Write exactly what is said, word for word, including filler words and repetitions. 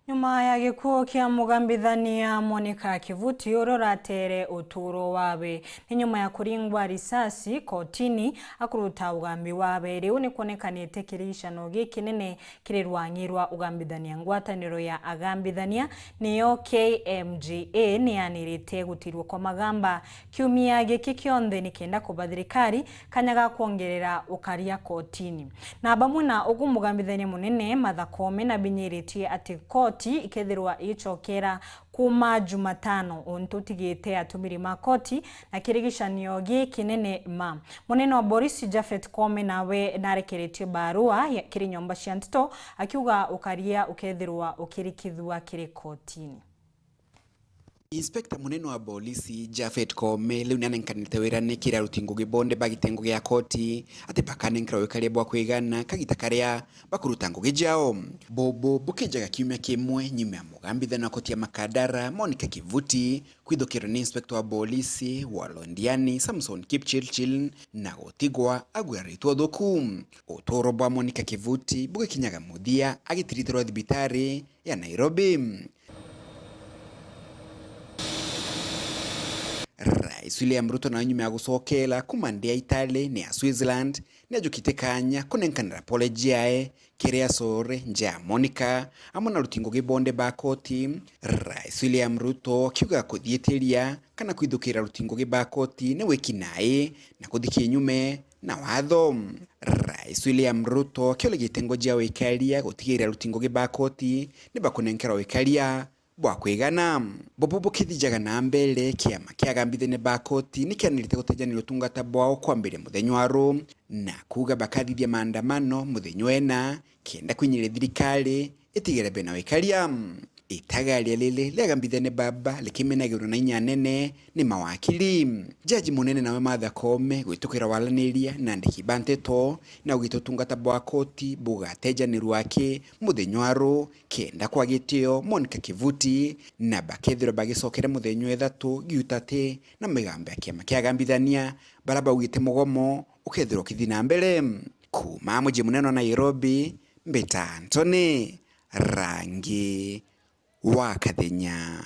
Nyuma ya gikuo kia mugambithania Monica Kivuti, uria urateere utuuro wawe, ni nyuma ya kuringwa risasi kotini akuruta ugambi wawe. Riu ni kuonekanite kirigicano gikinene kiri rwang'i rwa ugambithania. Ngwataniro ya agambithania, niyo K M G A, ni yanirite gutirwa kwa magamba kiumia giki kionthe, nikenda kuba thirikari kanya ga kwongerera ukaria kotini. Na bamwe na ugu, mugambithania munene Martha Koome nabinyiritie ati koti ikethirwa igicokera kuuma Jumatano, untu utigite atumiri ma koti na kirigicanio gikinene ma. Munene wa borisi Japhet Koome nawe narekeretie barua ya, kiri nyomba cia nteto, akiuga ukaria ukethirwa ukirikithua kiri kotini. Inspector munene wa bolisi Japhet Koome riu nianenkanite wirane kiri aruti ngugi bonthe ba gitengo gia koti ati bakanenkerwa wikaria bwa kwigana kagita karia bakuruta ngugi jao. Bubu bukijaga kiumia kimwe nyuma ya mugambithania wa koti ya Makadara Monica Kivuti kwithukirwa ni inspector wa bolisi wa Londiani Samson Kipchirchir na gutigwa aguraritwe uthuku. Utuuro bwa Monica Kivuti bugikinyaga muthia agitiritirwa thibitari ya Nairobi. Rais William Ruto nawe nyuma ya gucokera kuma nthi ya Italy ni ya Switzerland, niajukite kanya kunenkanira pole jiae kiri acore nja ya Monica amwe na aruti ngugi bonthe ba koti. Rais William Ruto akiuga kuthiitiria kana kwithukira aruti ngugi ba koti ni wiki nai na kuthi kinyume na watho. Rais William Ruto akiuria gitengo jia wikaria gutigiira aruti ngugi ba koti ni bakunenkerwa wikaria bwa kwigana. Bubu bukithijaga na mbere, kiama kia agambithania ba koti ni kianirite gutejaniria utungata bwao kwambiria muthenya wa ru na kuuga bakathithia maandamano muthenya wena kenda kwinyiria thirikari itigere bena wikaria. Itagaria riri ria agambithania baba rikimenagirwa na inya nene ni mawakiri. Jaji munene nawe Martha Koome gwitukira waraniria na andiki ba nteto na ugite utungata bwa koti bugatejanirwa aki muthenya wa ru kenda kwa gitio Monica Kivuti, na bakethirwa bagicokere muthenya wa ithatu giutati na migambo ya kiama kia agambithania bara baugite mugomo ukethirwa ukithi na mbere. Kuuma muji munene wa Nairobi, mbita Anthony Rangi wa Kathenya.